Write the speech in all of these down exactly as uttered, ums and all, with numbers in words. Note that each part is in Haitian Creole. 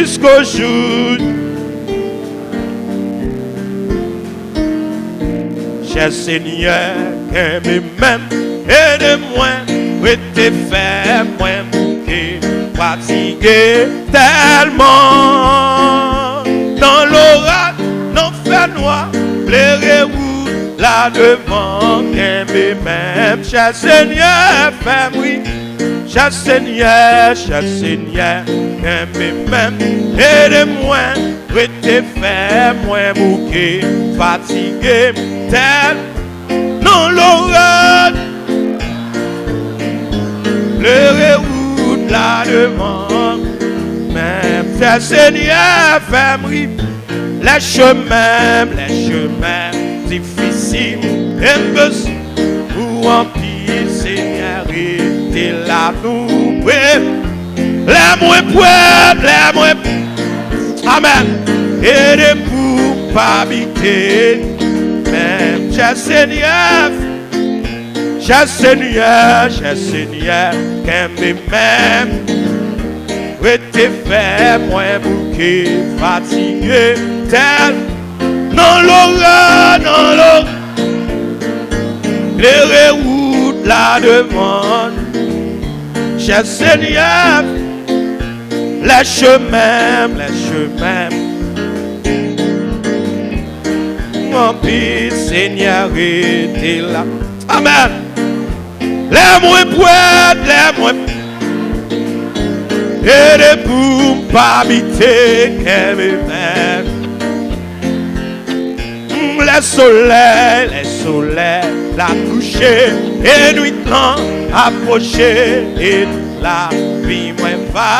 Jusqu'au jour. Chè Senyè, kenbe men m, ede mwen, rete fè mwen bouke, fatige tèlman. Nan loraj, nan fènwa, klere wout la devan, kenbe men m, chè Senyè, fè m ri. Chè Senyè, chè Senyè, kenbe men m, ede mwen, rete fè mwen bouke, fatige m tèl nan loraj. Klere wout la devan, men chè Senyè, fè m ri. Lè chemen, lè chemen difisil, e m bezwen ou anpil, Senyè, rete la nou pre. Lè mwen pwèt, lè mwen, amèn, ede m pou m pa bite. Men chè Senyè, chè Senyè, chè Senyè, kenbe men m, rete fè mwen bouke, fatige tèl nan loraj, nan loraj. Klere wout la devan, chè Senyè, lè chemen, lè chemen anpil, Senyè, rete la. Amèn. Lè mwen pwèt, lè mwen ede pou m pa bite, kenbe men m. Lè solèy, lè solèy la kouche, e nwit lan apwoche, e lavi mwen va.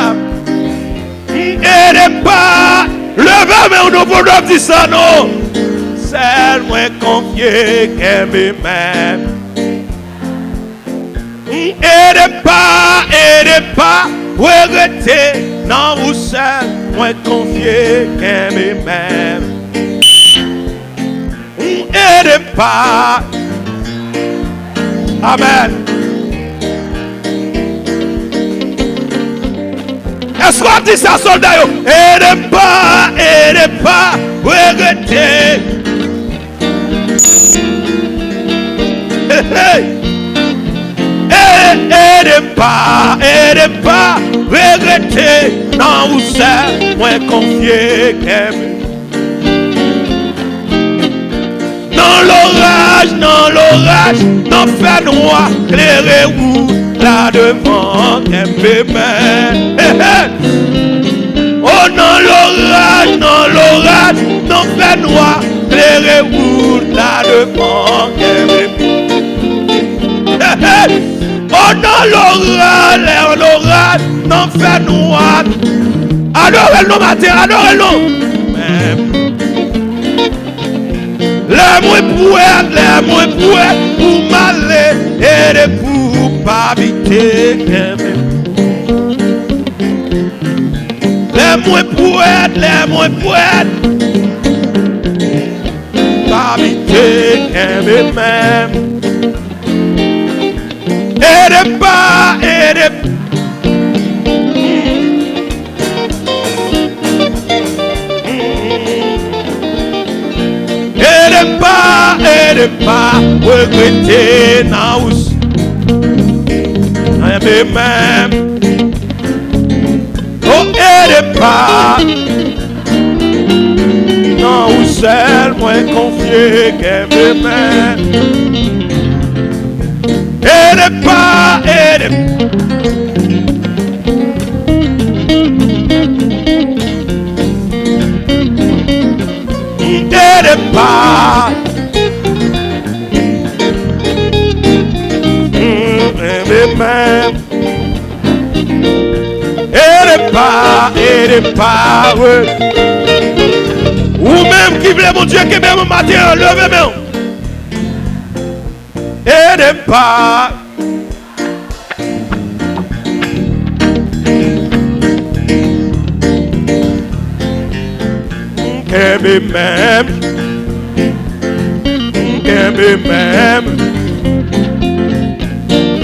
Ede m pa, leve men w non, pou nou di sa non. Sèl mwen konfye, kenbe men m. Ede m pa, ede m pa regrete, nan ou sèl mwen konfye, kenbe men m. Ede m pa. Amèn. Èske w ap di sa, sòlda yo? Ede m pa, ede m pa regrete. Hey, hey. E-, ede m pa, ede m pa regrete, nan ou sèl mwen konfye kè m. Nan loraj, nan loraj, nan fènwa, klere wout la devan, kenbe men. Hey, hey. O nan loraj, nan loraj, nan fènwa, klere wout la devan, kenbe men. Hey, hey. O nan loraj, lè loraj, nan fènwa. Adore l non maten, adore l non. Men lè mwen pwèt, lè mwen pwèt pou m ale, ede pou pa bite kenbe. Lè mwen pwèt, lè mwen pwèt, pa bite kenbe men m. Ede m pa, ede m. Ede m pa, ede m pa regrete nan ou s-, nan men m. O ede m pa. Nan ou sèl mwen konfye kè m demen. Ede m pa, ede m. Ede m pa. Ede m pa, ede m pa, wi. Ou menm ki vle Bondye kenbe w maten an, leve men w. Ede m pa. Kenbe men m. Kenbe men m.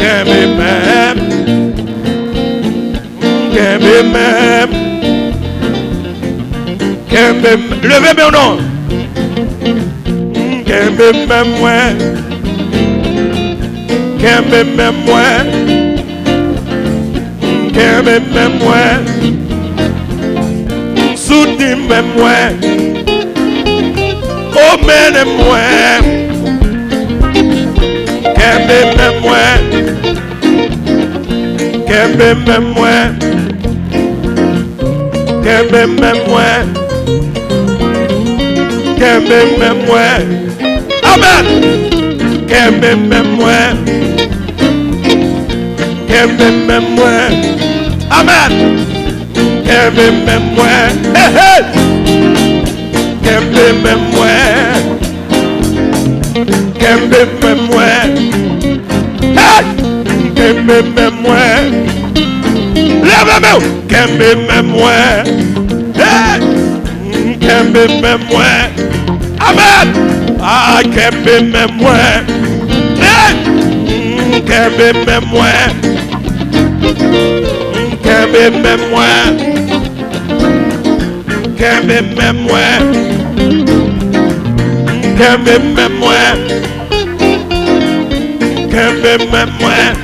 Kenbe men m. Kenbe men m. Kenbe m, leve men w non. Kenbe men mwen. Kenbe men mwen. Kenbe men mwen. Soutni men mwen. O mennen mwen. Kenbe men mwen. Kenbe men mwen. Kenbe men mwen. Kenbe men mwen. Amèn. Kenbe men mwen. Kenbe men mwen. Amèn. Kenbe men mwen. Hey, hey. Kenbe men mwen. Kenbe men mwen. Hey! Kenbe men mwen. Leve men w. Kenbe men mwen. Hey! Kenbe men mwen. Amèn. Ah, kenbe men mwen. Hey! Kenbe men mwen. Kenbe men mwen. Kenbe men mwen. Kenbe men mwen. Kenbe men mwen.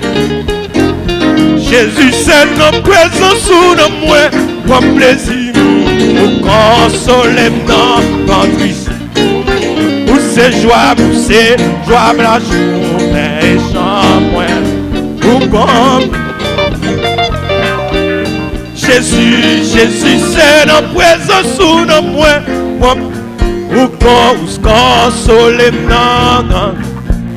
Jezi, se nan prezans ou nan mwen pran plezi. Ou konsole m nan tan tris. Ou se jwa m, ou se jwa m lajounen e chan mwen. Ou kon Jezi, Jezi, se nan prezans ou nan mwen. Mwen, ou kon, ou konsole m nan gran.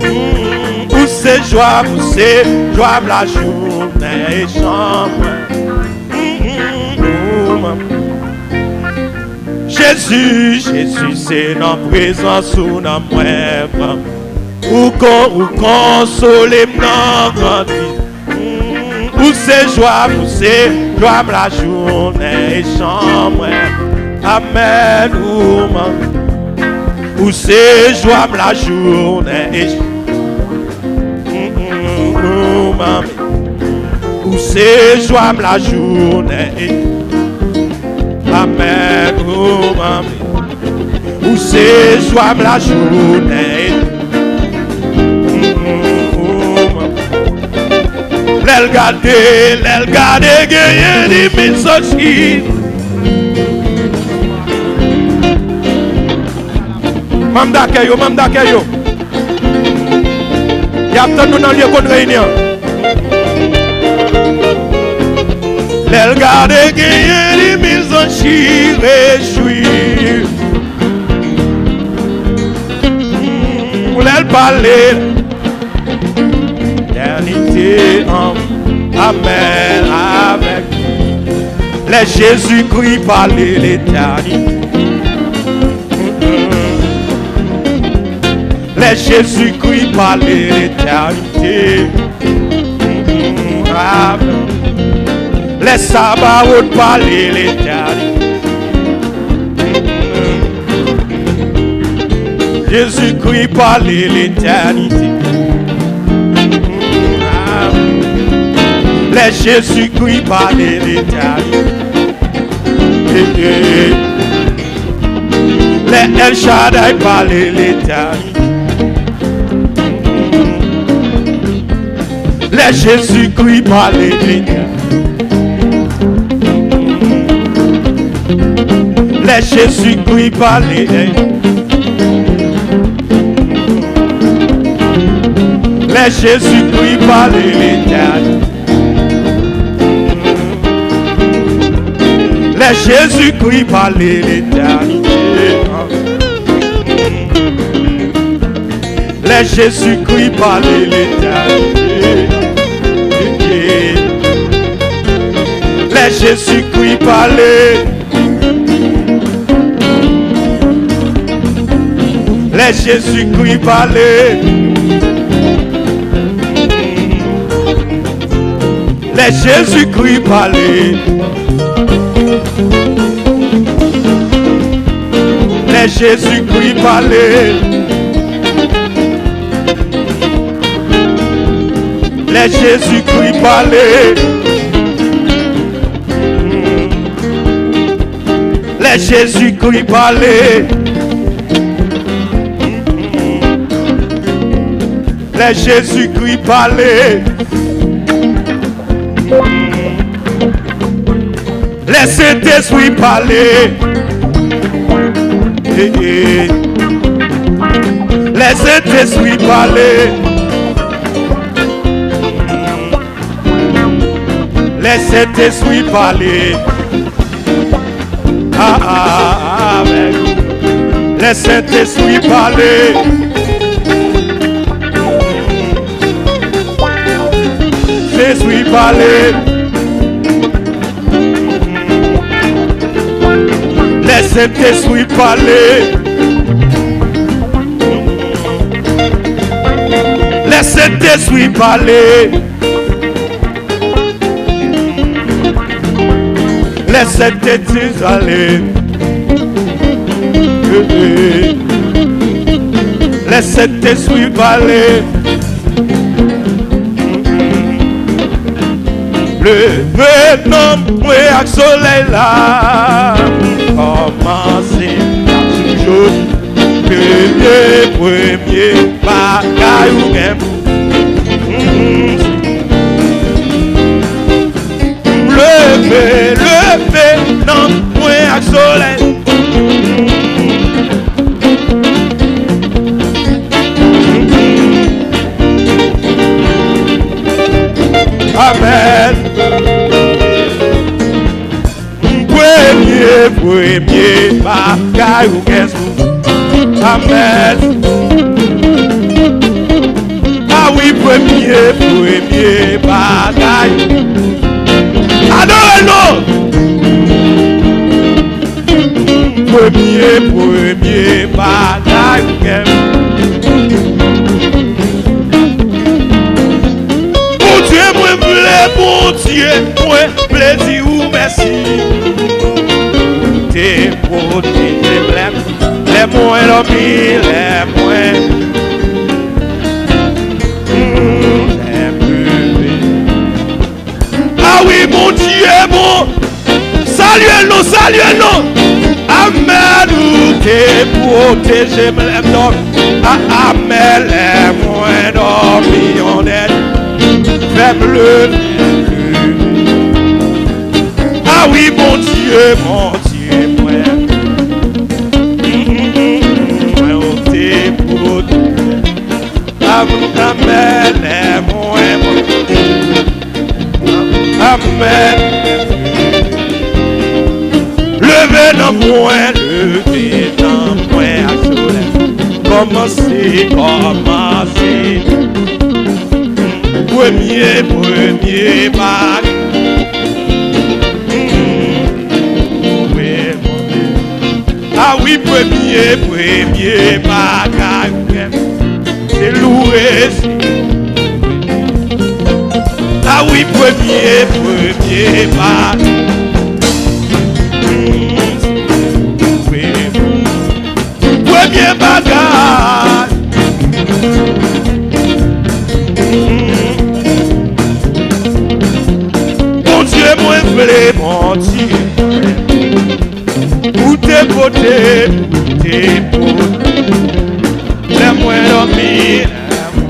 Mm, ou se jwa m, ou se jwa m lajounen e chan mwen. Mm, mm, mm. Jezi, Jezi, se nan prezans ou nan mwen pran. Ou kon, ou konsole m nan gran tris. Mm, ou se jwa m, ou se jwa m lajounen e chan mwen. Amèn, ou man. Ou se jwa m lajounen e chan. Mm, mm, ou man. Ou se jwa m lajounen e. Amèn, ou man. Ou se jwa m lajounen. Lè l gade, lè l gade, genyen di mil zanj ki. Manm dakèy yo, manm dakèy yo. Y ap tann nou nan lye konn reyini an. Lè l gade genyen li mil zanj ki rejwi. Lè l pale, letènite an, amèn avèk. Lè Jezikri pale, letènite. Lè Jezikri pale, letènite. Lè Sabawot pale, letènite. Jezikri pale, letènite. Lè Jezikri pale, letènite. Lè El Shaddai pale, letènite. Lè Jezikri pale, letènite. Lè Jezikri pale, lè Jezikri pale, letènite. Lè Jezikri pale, letènite. Lè Jezikri pale, letènite. Lè Jezikri pale. Lè Jezikri pale. Lè Jezikri pale. Lè Jezikri pale. Lè Jezikri pale. Lè Jezikri pale. Lè Jezikri pale. Lè Sentespri pale. Eh, eh. Lè Sentespri pale. Lè Sentespri pale. Ah, ah, ah, amèn. Lè Sentespri pale. Sentespri pale. Lè Sentespri pale. Lè Sentespri pale. Lè Sentespri ale. Lè Sentespri pale. Leve nanm mwen ak solèy la. Kòmanse jodi. Premye, premye bagay ou gen pou m. Leve, leve nanm mwen ak solèy. Amèn. Premye, premye bagay ou gen sou. Amèn. Ah wi, premye, premye bagay. Adore l non. Premye, premye bagay ou gen. Bondye, mwen vle, Bondye, mwen vle di ou mèsi. Ou te pwoteje m lè, lè mwen dòmi, lè mwen, mm, lè m leve. Ah wi, Bondye bon. Salye l non, salye l non. Amèn, ou te pwoteje m lè m dòmi. Ah, amèn, lè mwen dòmi, yon nèt fè m leve. Ah wi, Bondye, Bondye mwen. Mwen, ou te pwoteje. Amèn, amèn, amèn. Leve nan mwen, leve nan mwen ak solèy. Kòmanse, kòmanse. Premye, premye bagay. Premye. Ah wi, premye, premye bagay ou fè, se louwe. Ah wi, premye, premye bagay. Premye, premye bagay. Bondye, mwen vle, Bondye. Ou te pote, ou te pote. Lè mwen dòmi, lè mwen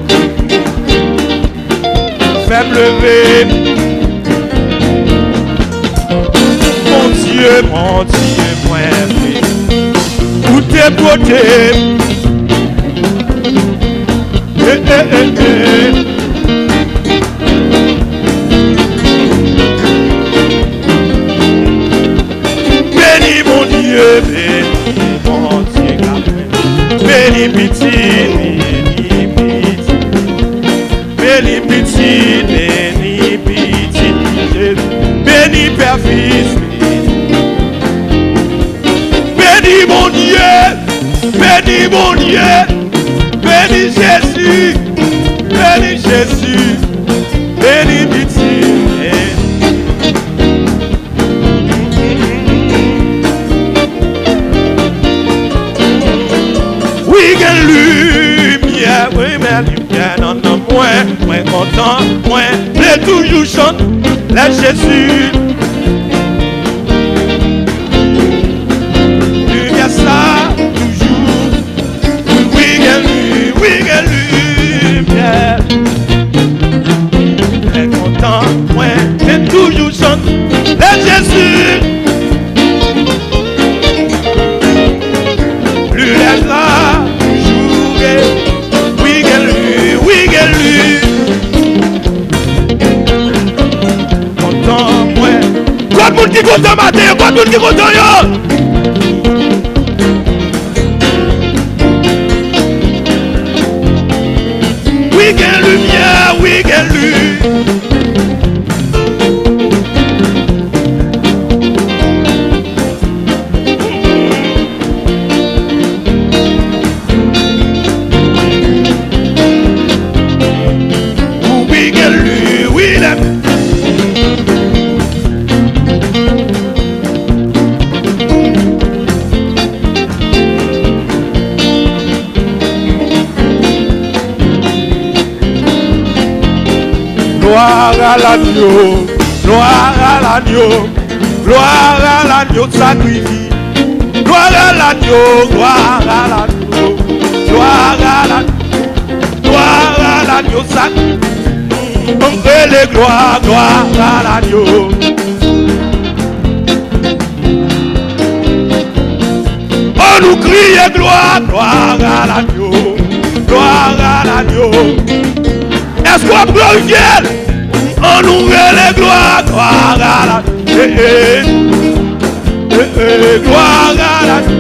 fè m leve. Bondye, Bondye, mwen vle. Ou te pote. Eh, eh, eh, eh. Beni Bondye, beni Bondye, ka beni. Beni pitit, beni pitit. Beni pitit, beni pitit. Beni pè, fis, beni. Beni Bondye, beni Bondye, beni Jezi, beni Jezi, beni pitit. Wi, gen limyè, wi, men limyè nan nanm mwen, mwen kontan, mwen vle toujou chante lè Jezi. Chante, lève Jésus. Plus les âges jouer. Oui, gen li, oui, gen li. Kontan mwen. Kot moun ki kontan maten an? Kot moun ki kontan yo? Wi, gen limyè, wi, gen li. Wi, gen li, wi, lè. Gloire à l'agneau, gloire à l'agneau, gloire à l'agneau sacrifié. Gloire à l'agneau, gloire à l'agneau, gloire à l'agneau, gloire à l'agneau sacrifié. On veut les gloires, gloire à l'agneau. Annou kriye glwa, glwa a Lagno, glwa a Lagno. Èske w ap glorifye l? Annou rele glwa, glwa a Lagno. Eh, eh. Eh, eh, glwa a Lagno.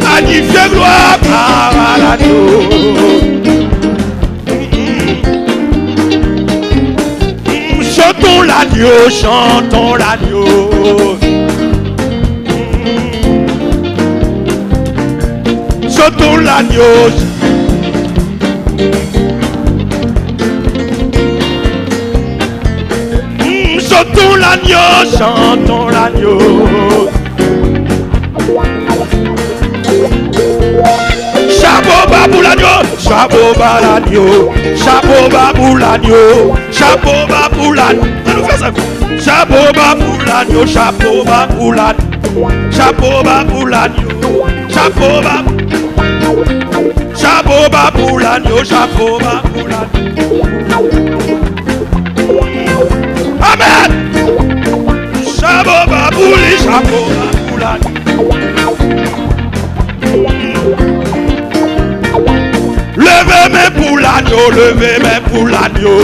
Magnifye glwa, glwa a Lagno. Chantons l'agneau, chantons l'agneau. Chantons l'agneau. Chantons l'agneau, chantons l'agneau. Chapo ba pou Lagno, chapo ba Lagno, chapo ba pou Lagno, chapo ba pou Lagno. Ann nou fè sa. Chapo ba pou Lagno, chapo ba pou Lagno, chapo ba pou Lagno, chapo ba, chapo ba pou Lagno, chapo ba pou Lagno. Amèn. Chapo ba pou li, chapo ba pou Lagno. Leve men pou Lagno, leve men pou Lagno,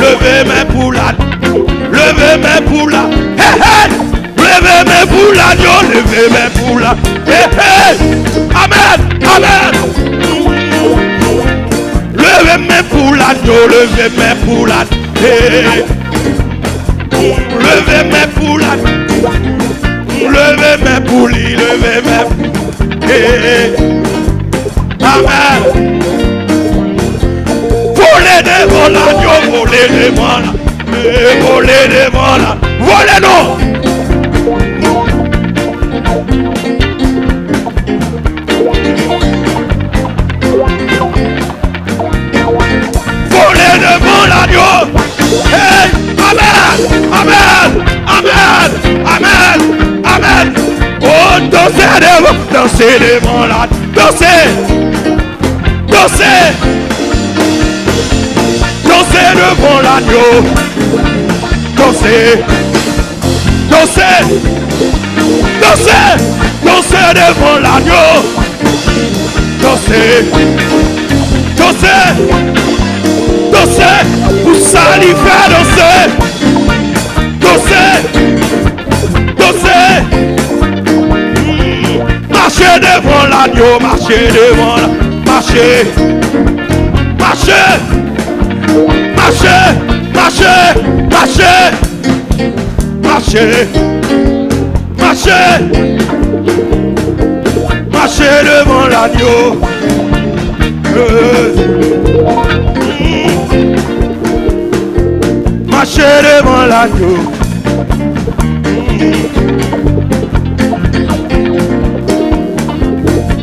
leve men pou Lagno, leve men pou la, hey, hey! Leve men pou Lagno, leve men pou la, hey, hey! Amèn, amèn! Leve men pou Lagno, leve men pou la, hey! Leve men pou la. Leve men pou li, leve men. Eh, eh. Amèn. Vole devan Lagno, vole devan la. Eh, vole devan la. Vole non. Vole devan Lagno. Hey, amèn, amèn, amèn, amèn, amèn, amèn. Oh, danse devan, danse devan Lagno. Danse, danse, danse devan Lagno. Danse. Danse, danse, danse devan Lagno. Danse, danse, danse pou sa li fè, danse. Danse, danse. Mache devan Lagno, mache devan la, mache, mache, mache, mache, mache. Mache, mache, mache devan Lagno. Eh. Mache devan Lagno.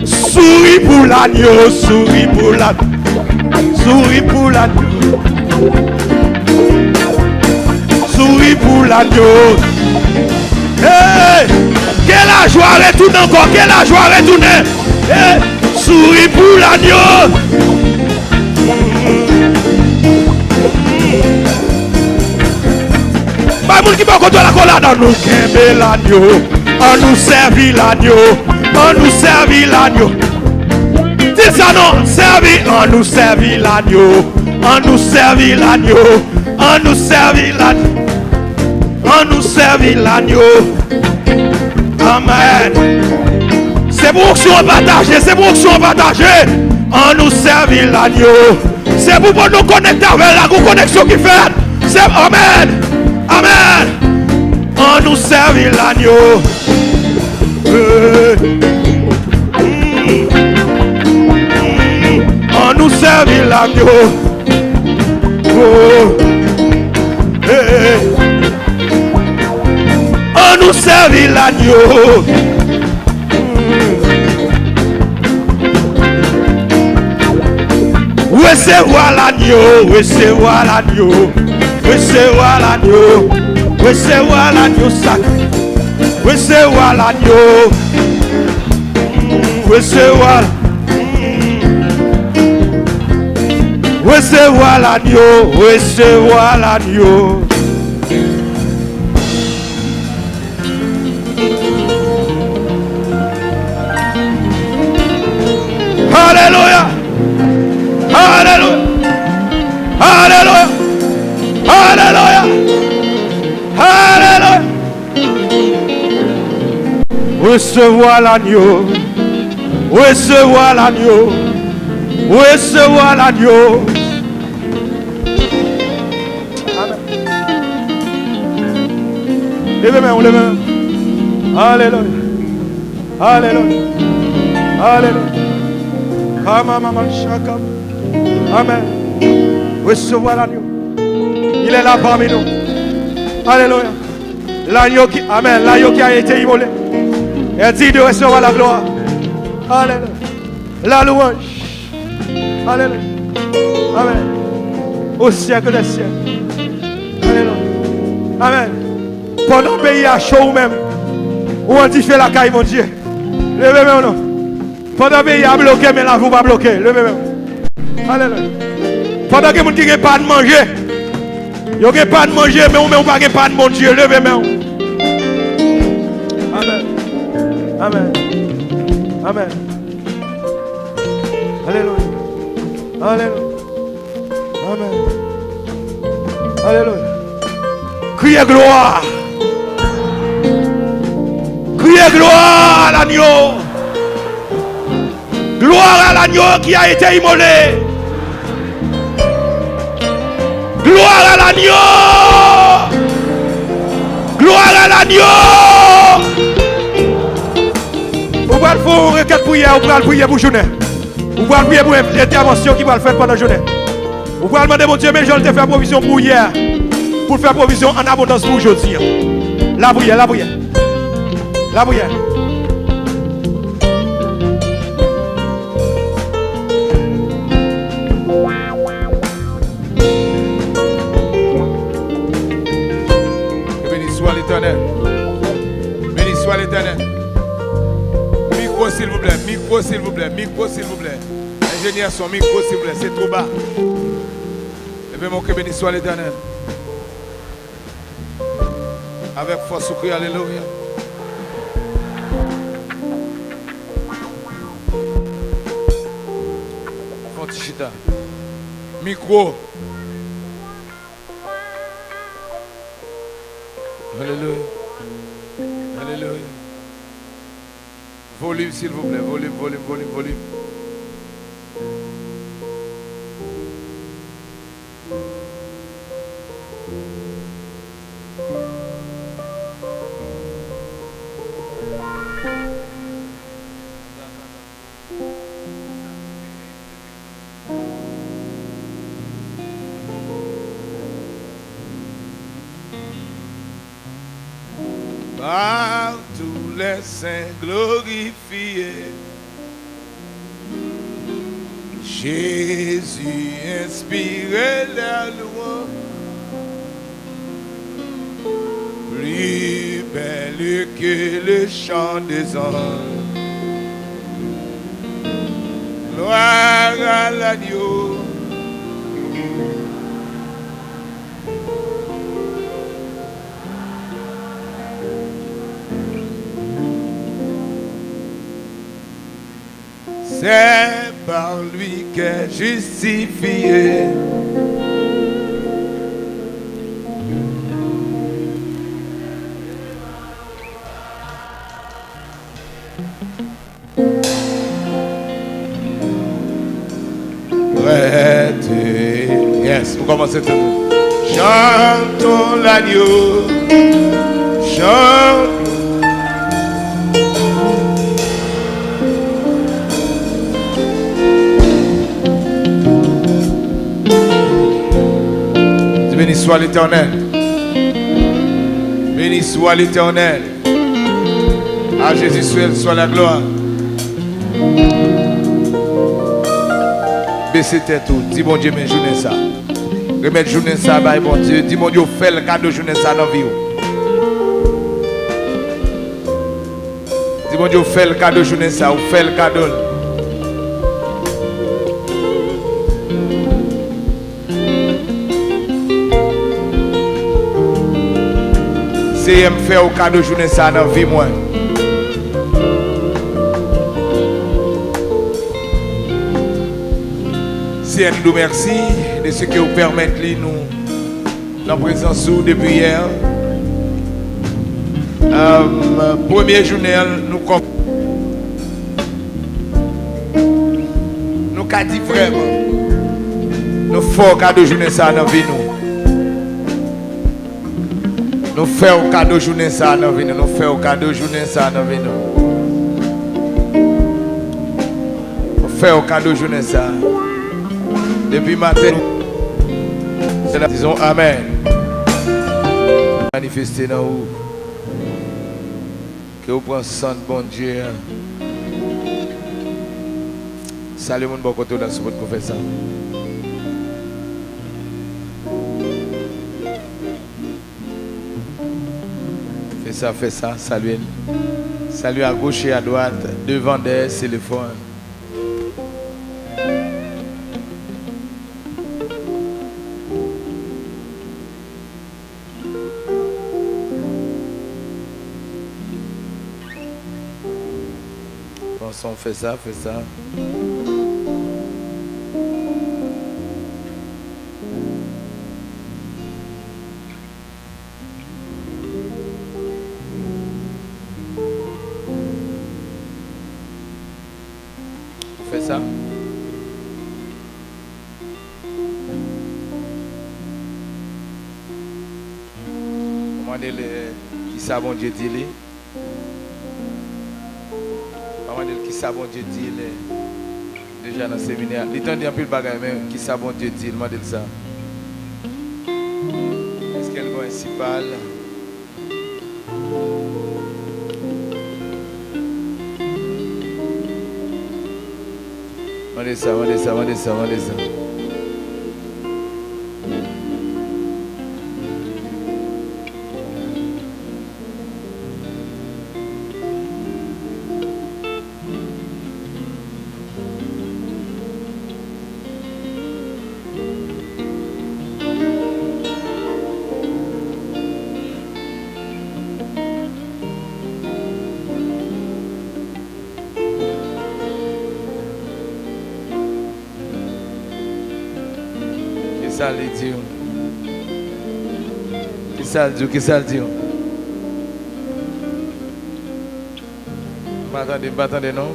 Souri pou Lagno, souri pou Lagno, souri pou Lagno. Souri pou Lagno. Hey! Ke lajwa retounen ankò, ke lajwa retounen. Hey! Souri pou Lagno. Bay moun ki bò kote w la kolad. An nou kenbe lanyo, an nou sèvi lanyo, an nou sèvi lanyo. Di sa non, sèvi, an nou sèvi lanyo, an nou sèvi lanyo, an nou sèvi lanyo, an nou sèvi lanyo. Amèn. Se pou onksyon an pataje, se pou onksyon an pataje. An nou sèvi lanyo. Se pou, pou nou konekte avè l, la gon koneksyon ki fèt. Se, amèn. Amèn. An nou sèvi lanyo. Eh. An nou sèvi lanyo. Oh. Eh. An nou sèvi lanyo. Resevwa lanyo, resevwa lanyo, resevwa lanyo, resevwa lanyo sak, resevwa lanyo, resevwa, resevwa lanyo, resevwa lanyo. Alelouya! Alelouya! Alelouya! Alelouya! Alelouya! Resevwa lanyo. Resevwa lanyo. Resevwa lanyo. Amèn. Leve men w, leve men w. Alelouya. Alelouya. Alelouya. Kama mama shaka. Amèn. Resevwa lanyo. Il est là parmi nous. Alelouya. L'agneau qui, amèn, l'agneau qui a été immolé est digne de recevoir la gloire. Alelouya. La louange. Alelouya. Amèn. Au siècle des siècles. Alelouya. Amèn. Pandan peyi a cho ou menm, ou an dife lakay Bondye. Leve men w non. Pandan peyi a bloke, men lavi w pa bloke. Leve men w. Alelouya. Pandan gen moun ki gen pa n manje, yo gen pa n manje, men ou menm ou pa gen pa n Bondye. Leve men w. Amèn. Amèn. Amèn. Alelouya. Alelouya. Amèn. Alelouya. Kriye glwa. Kriye glwa a lanyo. Gloire à l'agneau qui a été immolé. Gloire à l'agneau. Gloire à l'agneau. Ou pral fè yon rekèt priyè, ou pral priye pou jounen. Ou pral priye pou entèvansyon ki pral fèt pandan jounen. Ou pral mande Bondye, men jan l te fè pwovizyon pou yè, pou l fè pwovizyon an abondans pou ou jodi a. Lapriyè, lapriyè. Lapriyè. Que béni soit l'Éternel. Béni soit l'Éternel. Mikwo, silvouplè. Mikwo, silvouplè. Mikwo, silvouplè. Enjenyè son, mikwo, silvouplè. Se two ba. Leve men w, que béni soit l'Éternel. Avèk fòs ou kriye alelouya. Fè yon ti chita. Mikwo. Alelouya. Alelouya. Volim, silvouplè. Volim, volim, volim, volim. Par tous les saints glorifiés, Jésus inspire la louange, plus belle que le chant des anges. Gloire à l'agneau. C'est par lui qu'est justifié. Prêtez. Yes, nou kòmanse tout. Chantons l'agneau. Chantons. Béni soit l'Éternel. Béni soit l'Éternel. A Jezi sèl swa la glwa. Bese tèt ou, di Bondye men jounen sa. Remèt jounen sa bay Bondye. Di Bondye ou fè l kado jounen sa nan vi w. Di Bondye ou fè l kado jounen sa, ou fè l kado l. Seyè, m fè w kado jounen sa nan vi mwen. Seyè, nou di w mèsi de ce que ou pèmèt li nou nan prezans ou depi yè. Euh, premye jounen an, nou kòm Nou ka di vrèman, nou fè w kado jounen sa a nan vi nou. Nou fè w kado jounen sa a nan vi nou. Nou fè w kado jounen sa a nan vi nou. Nou fè w kado jounen sa a. Depi maten, nou, dizon amèn. Manifeste nan ou. Ke w pran sant Bondye a. Salye moun bò kote w la si w potko fè sa. Fè sa, fè sa, salye l. Salye agoch e adwat, devan, dèyè, se lefò a. Pran san w, fè sa, fè sa. Ou fè sa? Ou mande l, eh, kisa Bondye di li. Pa mande l kisa Bondye di l, eh, deja nan seminè a. Li tande anpil bagay, men kisa Bondye di l, mande l sa. Èske l gen yon ensipal? Mande sa, mande sa, mande sa, mande sa. Kisa li di w? Kisa l di w? Kisa l di w? M pa tande, m pa tande non.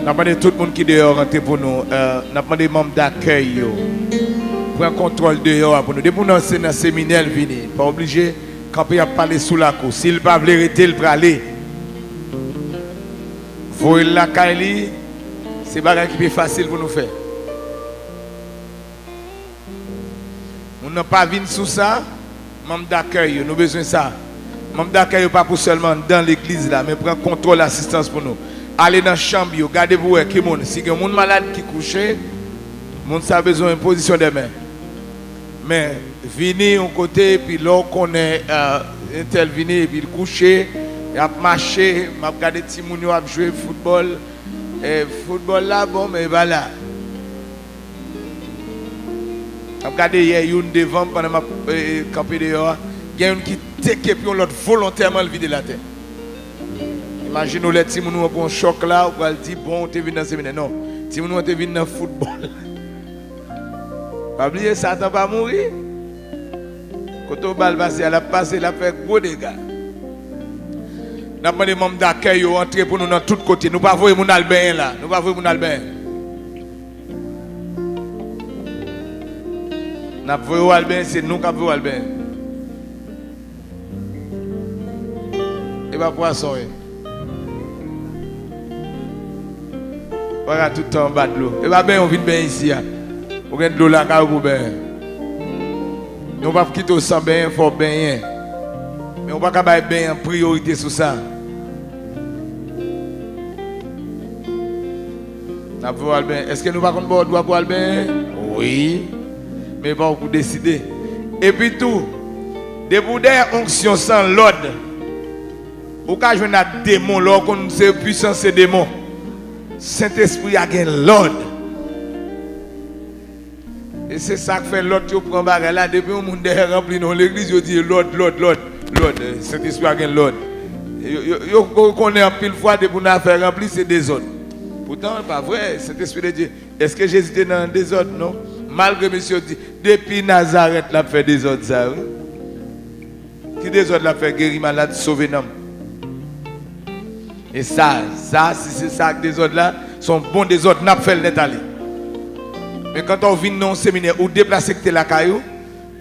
N ap mande tout moun ki deyò rantre pou nou. Euh, n ap mande manm dakèy yo pran kontwòl deyò a pou nou. Depi w nan, se nan seminè l vini, pa oblije kanpe ap pale sou lakou. Si l pa vle rete, l prale. Voye l lakay li, se bagay ki pi fasil pou nou fè. Moun nan pa vin sou sa, manm dakèy yo, nou bezwen sa. Manm dakèy yo pa pou sèlman anndan legliz la, men pran kontwòl asistans pou nou. Ale nan chanm yo, gade pou wè ki moun. Si gen moun malad ki kouche, moun sa bezwen yon pozisyon de men. Men vini yon kote, epi lè w konnen, eh, entèl vini, epi l kouche, y ap mache, m ap gade timoun yo ap jwe foutbòl. Eh, foutbòl la bon, men e pa la. M ap gade yè youn devan m pandan m ap, eh, kanpe deyò a. Gen youn ki teke pye yon lòt volontèman, l vide l atè. Imajine w lè timoun ou an pran yon chòk la, ou pral di, "Bon, ou te vin nan seminè." Non, timoun ou an te vin nan foutbòl. Pa bliye, Satan pa mouri. Kote w ba l pase a, l ap pase, l ap fè gwo dega. N ap mande manm dakèy yo antre pou nou nan tout kote. Nou pa voye moun al benyen la. Nou pa voye moun al benyen. N ap voye w al benyen, se nou k ap voye w al benyen. E pa pwason, wi. Ou pa ka tout tan anba dlo. E pa benyen w vin benyen isi a. Ou gen dlo lakay ou pou benyen. Men w p ap kite w san benyen, fò w benyen. Men w pa ka bay benyen an priyorite sou sa. N ap voye w al benyen. Èske nou pa konn ba w dwa pou w al benyen? Wi. Men e pa ou pou deside. Epi tou, depi w dèyè onksyon san lòd, ou ka jwenn ak demon, lè w konn se pwisans se demon. Sentespri a gen lòd. E se sa k fè lòt yo pran bagay la. Depi yon moun dèyè ranpli nan yon legliz, yo di lòd, lòd, lòd, lòd. Sentespri a gen lòd. Yo, yo, yo, yo konnen anpil fwa depi yon afè ranpli, se dezòd. Poutan, pa vre. Sentespri de Dye. Èske Jezi te nan dezòd? Non. Malgre mesye yo di, depi Nazarèt, l ap fè dezòd sa, wi. Ki dezòd l ap fè? Geri malad, sove nanm. E sa, sa, si se sa ak dezòd la, se yon bon dezòd, n ap fè l nèt ale. Men kanta w vin nan yon seminè, ou deplase kite lakay ou,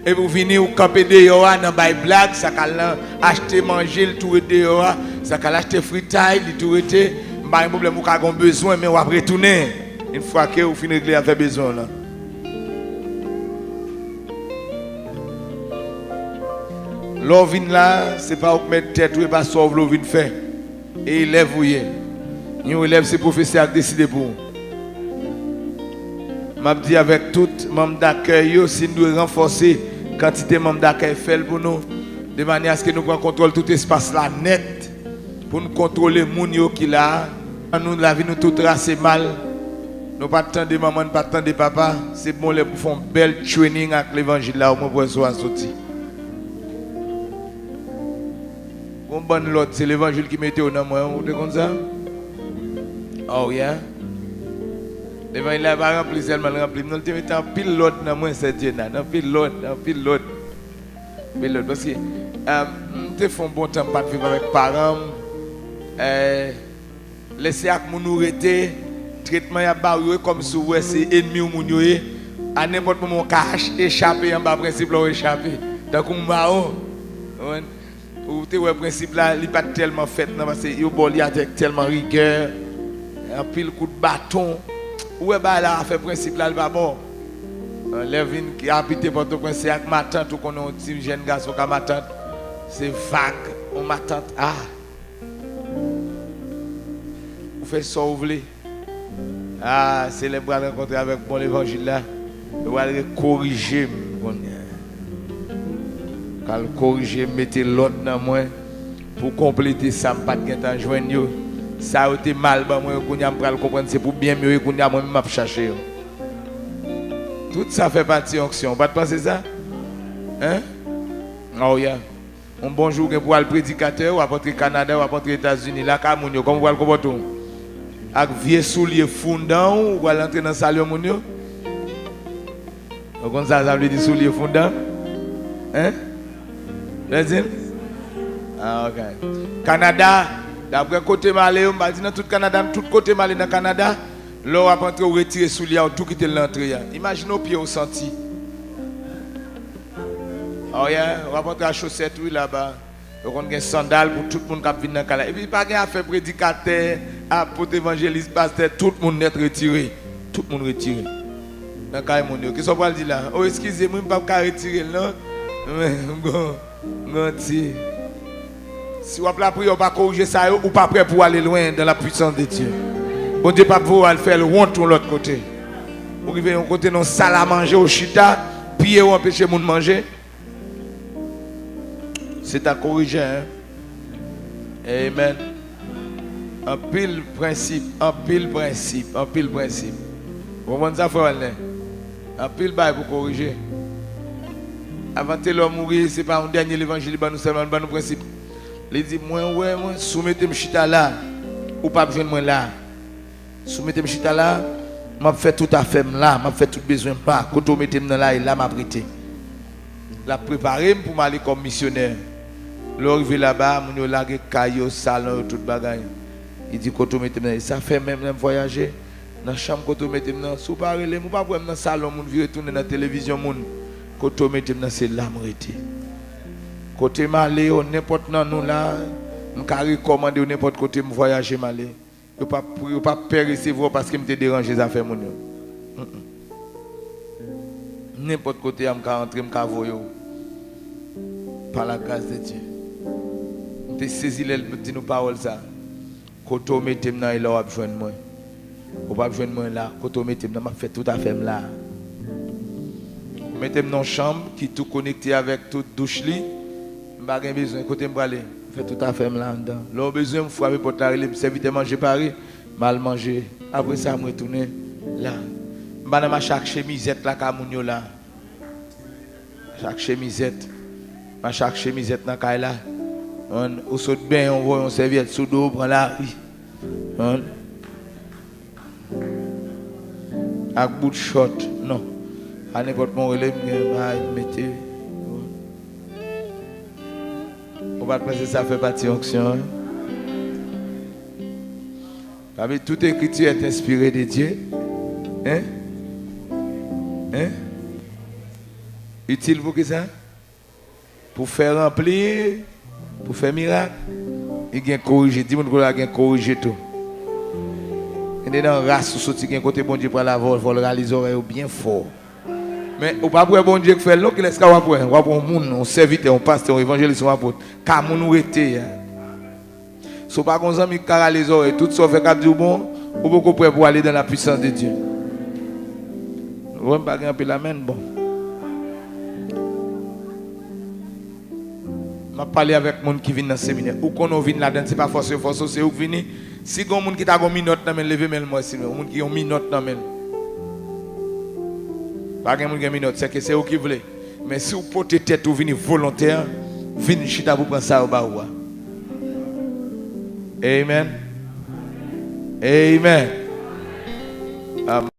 epi w vini, ou kanpe deyò a nan bay blag, sa k al nan achte manje, li tou ret deyò a, sa k al achte fritay, li tou rete, m pa gen pwoblèm, ou ka gen yon bezwen, men w ap retounen, yon fwa ke ou fin regle afè bezwen w lan. Lè w vin la, se pa ou k mèt tèt ou, e pa sa w vle w vin fè. E elèv ou ye. Yon elèv, se pwofesè a k deside pou ou. M ap di avèk tout manm dakèy yo, si n dwe ranfòse kantite manm dakèy, fè l pou nou, de manyè aske nou pran kontwòl tout espas la nèt, pou n kontwole moun yo ki la a. An nou, lavi nou tou trase mal. Nou pa t tande manman, n pa t tande papa. Se bon lè pou fè yon bèl training ak levanjil la, omwen pou wè si w a soti. Yon bann lòd, se levanjil ki mete yo nan mwen, ou te konn sa? Oh yeah. Levanjil la pa ranpli sèlman, l ranpli m. Non, l te mete anpil lòd nan mwen, sè Djena, anpil lòd, anpil lòd. Anpil lòd. Paske, eh, m te fè yon bon tan, m pa t viv avèk paran m. Eh, Lè se ak moun ou rete, tretman y ap ba w yo, e kòmsi w wè se enmi w moun yo ye. A nenpòt moman, w ka ach-, echape anba prensip la, w echape. Tankou mawon. Ou konprann? Ou te wè prensip la, li pa t tèlman fèt, non, paske yo ba w li avèk tèlman rigè, anpil kout baton. Ou wè bagay la, afè prensip la, li pa bon. Lè w vin abite Pòtoprens, se ak matant, ou konnen yon ti jèn gason ka matant. Se vag, yon matant, ah! Ou fè sa w vle. Ah, se lè m pral rankontre avèk bon levanjil la, yo pral rekorije m kounye a. Pral korije m, mete lòd nan mwen pou konplete sa m pa t gentan jwenn yo. Sa yo te mal ban mwen yo, kounye a m pral konprann se pou byen m yo ye, kounye a mwen menm m ap chache yo. Tout sa fè pati onksyon. Ou pa t panse sa? Hein? Oh yeah. Yon bon jou, gen pou al predikatè, w ap antre Kanada, w ap antre Etazini, lakay moun yo, kòman w pral konpòte w? Ak vye soulye fondan w, w pral antre nan salyon moun yo? Ou konn sa sa vle di soulye fondan? Hein? Lèzim? Ah, ok. Kanada, daprè kote m ale yo, m pa di nan tout Kanada, men tout kote m ale nan Kanada, lè w ap antre, w retire soulye a, w tou kite l nan antre a. Imajine w pye w santi. Oh yeah, w ap antre ak chosèt, wi, laba. Yo konn gen sandal pou tout moun k ap vin nan kay la. Epi pa gen afè predikatè, apot, evanjelis, pastè, tout moun nèt retire. Tout moun retire. Nan kay moun yo. Kisa w pral di la? O, eskize m wi, m p ap ka retire l non. Men, m gon, m gon ti. Si w ap lapriyè, w pa korije sa yo, ou pa prè pou w ale lwen dans la puissance de Dieu. Bondye p ap voye w al fè l wont yon lòt kote. Ou rive yon kote nan sal a manje, ou chita, pye w anpeche moun manje. Se ta korije, en. Amen. Anpil prensip, anpil prensip, anpil prensip. Ou konprann sa, frè Walner? Anpil bagay pou korije. Avan Telò mouri, se pa yon dènye levanjil li ban nou sèlman, li ban nou prensip. Li di, mwen wè, mwen, si w mete m chita la, ou p ap jwenn mwen la. Si w mete m chita la, m ap fè tout afè m la, m ap fè tout bezwen m la. Kote w mete m nan la, e la m ap rete. L ap prepare m pou m ale kòm misyonè. Lè w rive laba, moun yo lage kay yo, salon yo, tout bagay. Li di, kote w mete m nan, e sa fè menm lè m vwayaje, nan chanm kote w mete m nan, si w pa rele m, ou p ap wè m nan salon moun vire tounen, nan televizyon moun. Kote w mete m nan, se la m rete. Kote m ale yo, nenpòt nan nou la, m ka rekòmande w nenpòt kote m vwayaje m ale. Yo p ap, yo p ap pè resevwa w paske m te deranje zafè moun yo. Mm, mm. Nenpòt kote a m ka antre, m ka voye w. Par la grâce de Dieu. M te sezi lè l di nou pawòl sa. Kote w mete m nan, e la w ap jwenn mwen. Ou p ap jwenn mwen la. Kote w mete m nan, m ap fè tout afè m la. Ou mete m nan yon chanm ki tou konekte avèk tout douch li. M pa gen bezwen. Kote m prale? M fè tout afè m la anndan. Lè w bezwen m, frape pòt la, rele m, sèvitè manje pare. M al manje. Apre sa, m retounen la. M pa nan mache ak chemizèt lakay moun yo la. Mache ak chemizèt. Mache ak chemizèt nan kay la. Konprann? Ou sot benyen, ou voye yon sèvyèt sou do w, pran lari. Konprann? Ak bout chòt, non. A nenpòt mwen rele m, gen bagay m mete. Ou pa t panse sa fè pati onksyon an? Paske tout écriture est inspirée de Dieu. Hein? Hein? Itil pou ki sa? Pou fè ranpli, pou fè mirak, li gen korije. Di moun kote la gen korije tou. Gen de nan ras ou soti, gen kote Bondye pral avè w, fò l rale zòrèy ou byen fò. Men ou p ap wè Bondye k fè l non, kilès ka w ap wè? W ap wè yon moun, yon sèvitè, yon pastè, yon evanjelis, yon apot. Ka moun ou rete a. Si w pa gon zanmi k ka rale zòrèy, tout sa w fè k ap di w bon, ou poko prè pou ale dans la puissance de Dieu. Ou wè m pa gen anpil amèn, bon. M ap pale avèk moun ki vin nan seminè. Ou konnen w vin ladan l, se pa fòse yo fòse w, se ou k vini. Si gon moun ki ta gon minòt nan men l, leve men l m wè si yon moun ki yon minòt nan men l. Pa gen moun gen minòt, sèke se ou ki vle. Men si w pote tèt ou vini volontè, vin chita pou pran sa yo ba ou a. Amen. Amen. Amen.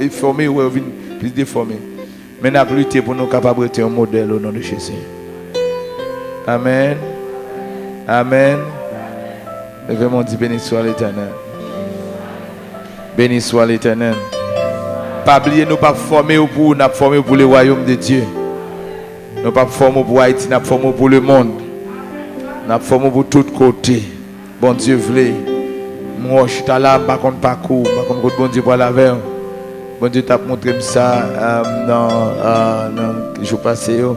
defòme, ou wè yo vin plis defòme. Men n ap lite pou nou kapab rete yon modèl o non de Jezi. Amèn. Amèn. Leve men w, di, Beni swa Letènèl. Beni swa Letènèl. Pa bliye, nou p ap fòme w pou ou, n ap fòme w pou le wayòm de Dye. Nou p ap fòme w pou Ayiti, n ap fòme w pou lemonn. N ap fòme w pou tout kote. Bondye vle. M wè w chita la, m pa konn pakou w, m pa konn kot Bondye pral avè w. Bondye t ap montre m sa, euh, nan, euh, nan jou pase yo.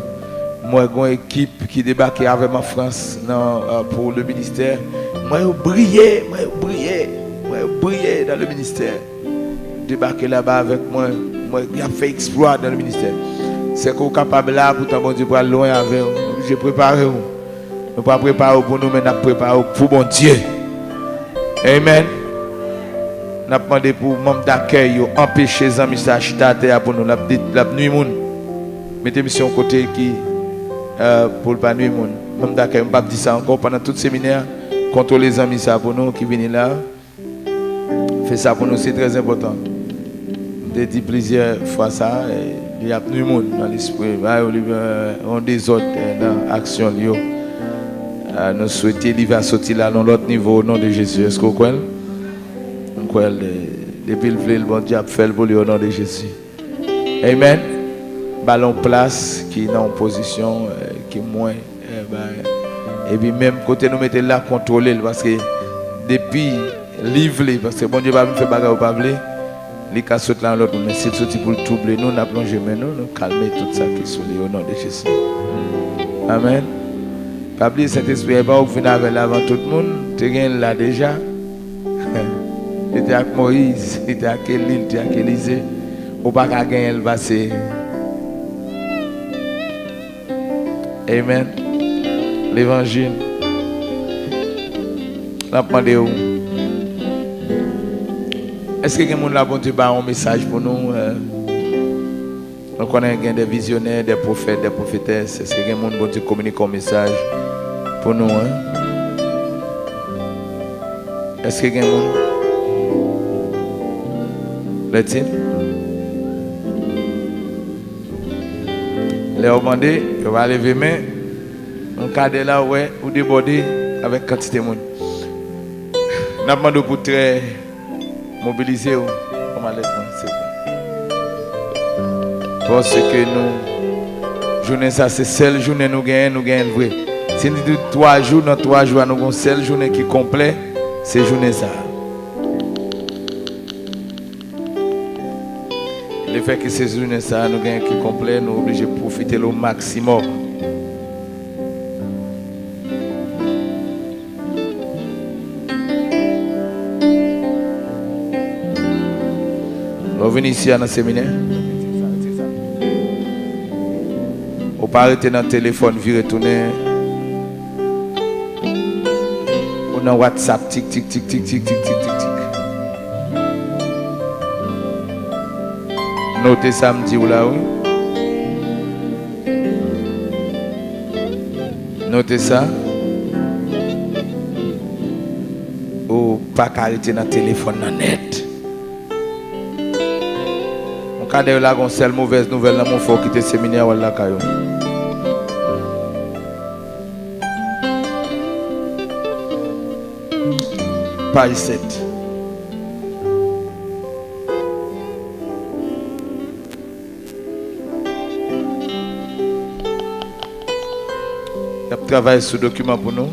M wè gon ekip ki debake avè m an Frans nan, euh, pou le ministè. M wè yo briye, m wè yo briye, m wè yo briye dans le ministère. Debake laba avèk mwen, m wè y ap fè eksplwa dans le ministère. Sèke w kapab la, poutan Bondye pral lwen avè w. Nou oblije prepare w. Nou pa prepare w pou nou, men n ap prepare w pou Bondye. Amen. N ap mande pou manm dakèy yo anpeche zanmi sa a chita atè a pou nou. L ap di, l ap nwi moun. Mete misye yon kote ki, euh, pou l pa nwi moun. Manm dakèy, m p ap di sa ankò pandan tout seminè a. Kontwole zanmi sa a pou nou ki vini la. Fè sa pou nou, se trè enpòtan. M te di plizyè fwa sa, e, li ap nwi moun nan lespri. Ba yo li, e, yon dezòd, e, nan aksyon l yo. A, nou swete li va soti la nan lòt nivo, o non de Jezi. Èske w kwè l? M kwè l, e, depi l vle l, Bondye ap fè l pou li, o non de Jezi. Amen. Ba l yon plas ki nan yon pozisyon, e, ki mwen, e, ba, epi menm kote nou mete l la, kontwole l, paske depi li vle, paske Bondye pa vin fè bagay ou pa vle, li ka sot la yon lòt moun. Men si l soti pou l twouble nou, n ap lonje men nou, nou kalme tout sa ki sou li, o non de Jezi. Amen. Pa bliye, Sentespri a, e pa ou k vin avè l avan tout moun, te gen l la deja. Li te ak Moyiz, li te ak Eli, li te ak Elize. Ou pa ka genyen l pase. Amen. Levanjil. N ap mande w, èske gen moun la Bondye ba yon mesaj pou nou? Eh, nou konnen gen de vizyonè, de pwofèt, de pwofetès. Èske gen moun Bondye kominike yon mesaj pou nou, en? Èske gen moun? Lètin? Lè w mande, yo pa leve men. Yon kadè la, w wè, ou debòde avèk kantite moun. N ap mande w pou trè mobilize w. Pran malèt mwen, se vre. Paske nou, jounen sa, se sèl jounen nou genyen, nou genyen l vre. Si n di twa jou, nan twa jou a, nou gon sèl jounen ki konplè, se jounen sa. Lefètke se jounen sa a nou genyen ki konplè, nou oblije pwofite l o maksimòm. Lè w vin isi a nan seminè, ou pa rete nan telefòn, vire tounen. Ou nan WhatsApp, tik, tik, tik. Note sa m di w la, wi. Note sa. Ou pa ka rete nan telefòn nan nèt. Yon kadè yo lage yon sèl movèz nouvèl nan men w, fò w kite seminè a, w al lakay ou. Paj sèt. Y ap travay sou dokiman pou nou.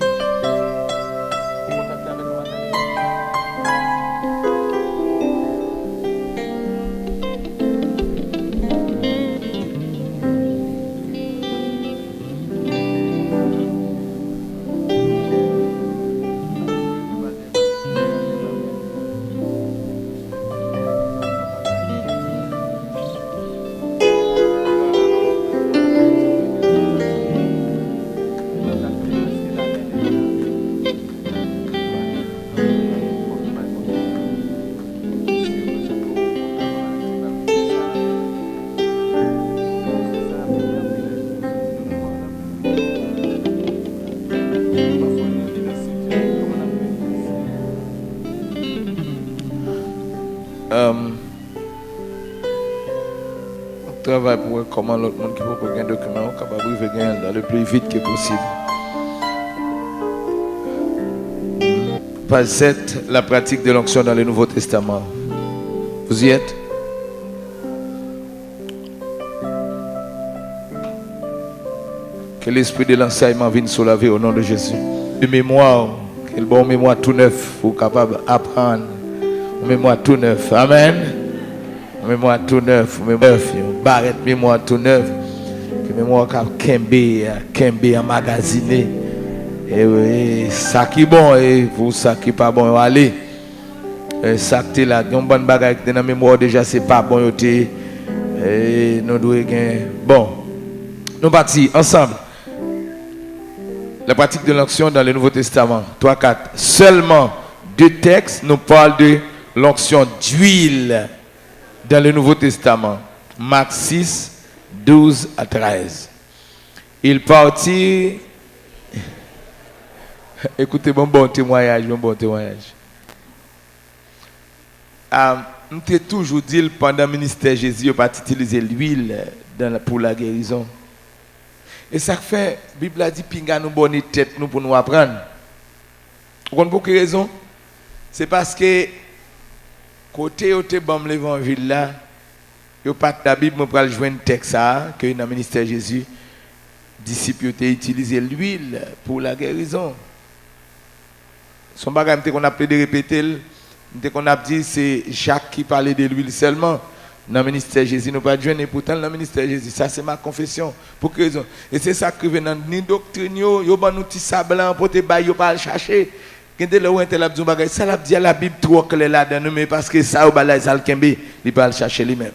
Um, Travay pou wè kòman lòt moun ki poko gen dokiman yo kapab rive genyen l dans le plus vite que possible. Page sept, la pratique de l'onction dans le Nouveau Testament. Vous y êtes? Ke lespri de lansèyman vin sou lavi w, o non de Jezi. De memwa, ke l ba w memwa tou nèf pou w kapab aprann. Yon memwa tou nèf. Amèn. Yon memwa tou nèf, yon memwa nèf, yon barèt memwa tou nèf. Ke memwa w ka kenbe, kenbe anmagazine. E wi, sa ki bon, e pou sa ki pa bon, yo ale. E, sa k te la, gen yon bann bagay ki te nan memwa w deja, se pa bon yo te ye. E, nou dwe gen, bon. Nou pati ansanm. La pratique de l'onction dans le Nouveau Testament. Trois, quatre. Seulement deux textes nous parlent de l'onction d'huile dans le Nouveau Testament. Marc six, douze à treize. Il partit. Écoutez, bon, bon témoignage, bon, bon témoignage. Ah, m te toujou di l, pandan ministè Jezi, yo pa t itilize lwil dan, pou lagerizon. E sa k fè Bib la di, pinga nou bòne tèt nou pou nou aprann. Ou konn pou ki rezon? Se paske kote yo te ban m levanjil la, yo pa t, Labib, mwen pral jwenn tèks sa a, ke nan ministè Jezi, disip yo te itilize lwil pou lagerizon. Se yon bagay m te konn ap plede repete l. M te konn ap di se Jak ki pale de lwil sèlman. Nan ministè Jezi, nou pa t jwenn, e poutan l nan ministè Jezi. Sa se ma confession. Pou ki rezon? E se sa k rive nan ni doktrin yo, yo ban nou ti sa blan an pote bay, yo pa al chache. Gen de lè ou entèl ap di yon bagay, sa l ap di a, Labib twò klè ladan l, men paske sa yo ba l la, sa l kenbe, li pa al chache li menm.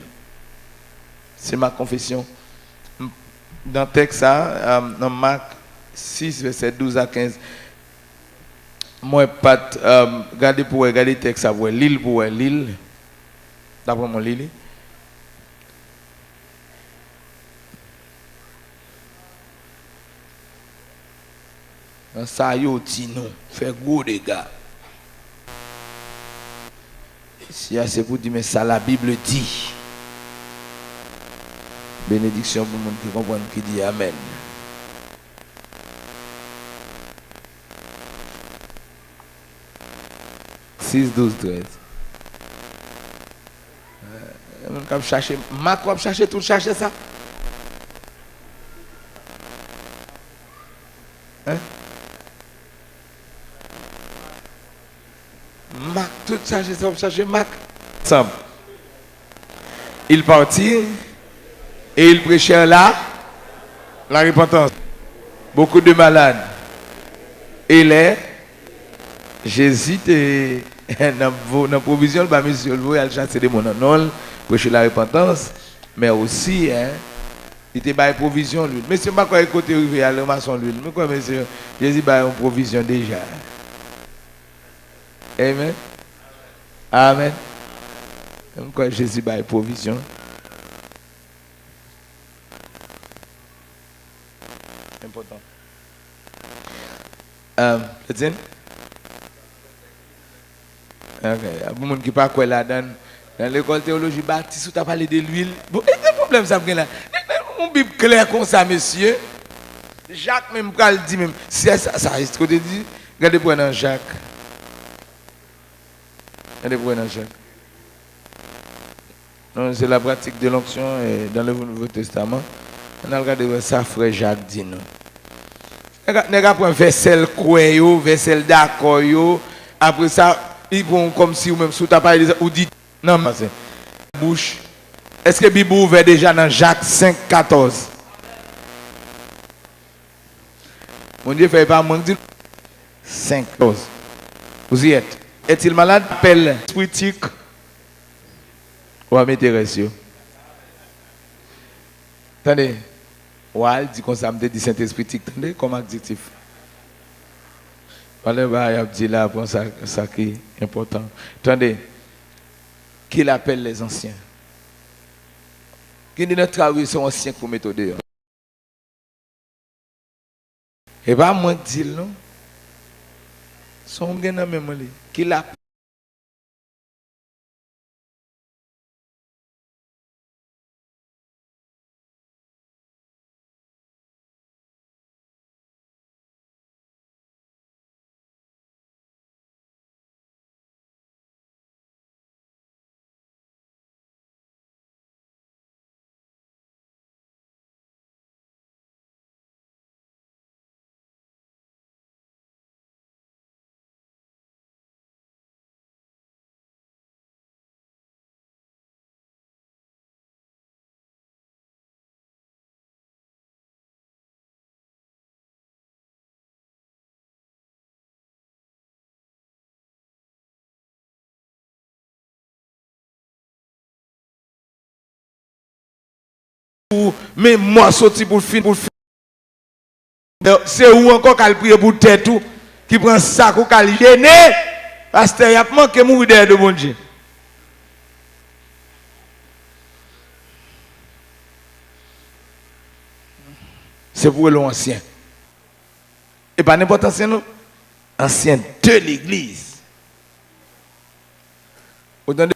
Se ma confession. M, nan tèks sa, euh, nan Mak sis, vèsè douz a kenz, mwen pa t, euh, gade pou wè, gade tèks sa pou wè, li l pou wè, li l. Daprè mwen, li li. Nan sa yo di nou, fè gwo dega. Isi a se pou di, men sa Labib di. Benediksyon pou moun ki konprann, ki di amèn. Sis, douz, trèz. Gen moun k ap chache, Mak w ap chache, tout chache sa. Hein? Mak, tout chache sa, w ap chache Mak. Ensemble. Il partit et il prêchèrent la, la repentance. Beaucoup de malades. Et les, Jezi te nan vo-, nan pwovizyon l ba mesye l voye al chase demon nan non l, preche la repantans, men osi, en, li te bay pwovizyon lwil. Mesye, m pa kwè kote rive al ranmase yon lwil. Mwen kwè mesye, Jezi bay yon pwovizyon deja. Amen. Amen. M kwè Jezi bay pwovizyon. Enpòtan. Um, Claudine? Ok. Pou moun ki pa kwè ladan, nan lekòl teyoloji batis, ou ta pale de lwil. Bon, e ki pwoblèm sa ap gen la? Yon Bib klè konsa, mesye. Jak menm pral di menm. Si sa, sa, sa, kote di, gade pou wè nan Jak. Gade pou wè nan Jak. Non, c'est la pratique de l'onction, eh, dans le Nouveau Testament. Ann al gade wè sa frè Jak di nou. Nèg a, nèg a pran vèsè l kwè yo, vèsè l dakò yo. Apre sa, li pran w kòmsi ou menm, si w ta pale de sa, ou di, nan bouch. Èske Bib ou ouvè deja nan Jak senk katòz? Bondye fè, e pa mwen k di l. Senk katòz. Vous y êtes. Est-il malade? Apèl espritik. Ou a mete rès yo. Tande. Ou a al di konsa, m te di Sentespri tik, tande, kòm adjektif. Valè bagay y ap di la, pran sa, sa ki enpòtan. Tande. Qu'il appelle les anciens. Gen de nan travay se yon ansyen k pou mete w deyò. E pa mwen k di l non. Se yon gen nan men mwen li. Qu'il appelle ou, men mò soti pou l fin, pou l fin. Se ou ankò k al priye pou tèt ou, ki pran sak ou k al jene. Pastè, y ap manke mouri dèyè do Bondye. Se pou rele w ansyen. E pa nenpòt ansyen, non. Ansyen de legliz. Ou tande?